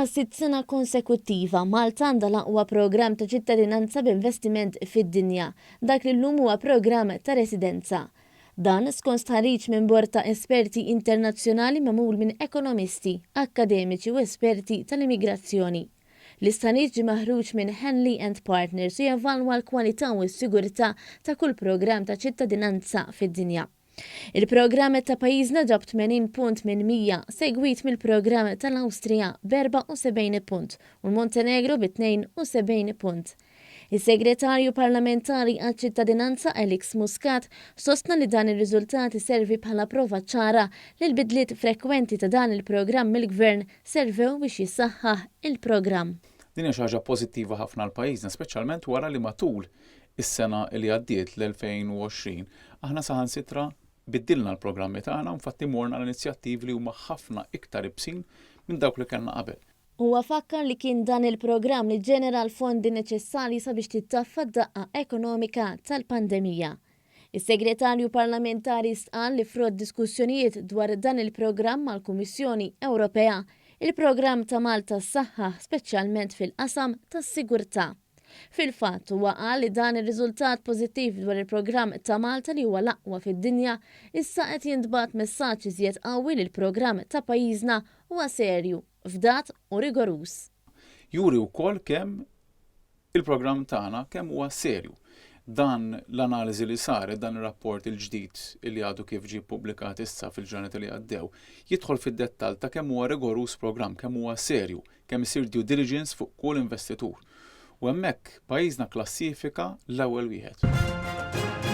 Għas-sitt sena konsekuttiva, Malta għandha l-aqwa programm ta' ċittadinanza b'investiment fid-dinja, dak li llum huwa programm ta' residenza. Dan skont stħarriġ minn bord ta' esperti internazzjonali magħmul minn ekonomisti, akkademiċi u esperti tal-immigrazzjoni. L-istħarriġ ġie maħruġ minn Henley and Partners u jevalwa l-kwalità u s-sigurtà ta' kull programm ta' ċittadinanza fid-dinja. Il-programm ta' pajjiżna ġab 80 punt minn 100, segwit mill-programm tal-Awstrija b'74 punt u l-Montenegro bi 72 punt. Is-Segretarju Parlamentari għaċ-Ċittadinanza Alex Muscat sostna li dan ir-riżultat iservi bħala prova ċara li l-bidliet frekwenti ta' dan il-programm mill-Gvern servew biex jissaħħaħ il-programm. Din hija xi ħaġa pożittiva ħafna għal pajjiżna, speċjalment wara li matul Is-sena li għaddiet, l-2020, aħna saħansitra biddilna l-programmi tagħna u infatti morna għal inizjattivi li huma ħafna iktar ibsin minn dawk li kellna qabel. Huwa fakkar li kien dan il-programm li ġġenera l-fondi neċessarji sabiex tittaffa d-daqqa ekonomika tal-pandemija. Is-Segretarju Parlamentari stqarr li frott diskussjonijiet dwar dan il-programm mal-Kummissjoni Ewropea, il-programm ta' Malta ssaħħaħ speċjalment fil-qasam tas-sigurtà. Fil-fatt, huwa qal li dan ir-riżultat pożittiv dwar il-programm ta' Malta li huwa l-aqwa fid-dinja, issa qed jintbagħat messaġġ iżjed qawwi li l-programm ta' pajjiżna huwa serju, fdat u rigoruż. Juri wkoll kemm il-programm tagħna kemm huwa serju. Dan l-analiżi li saret, dan ir-rapport il-ġdid li għadu kif ġie ppubblikat issa fil-ġranet li għaddew, jidħol fid-dettall ta' kemm huwa rigoruż programm, kemm huwa serju, kemm isir due diligence fuq kull investitur. U hemmhekk pajjiżna kklassifika l-ewwel wieħed.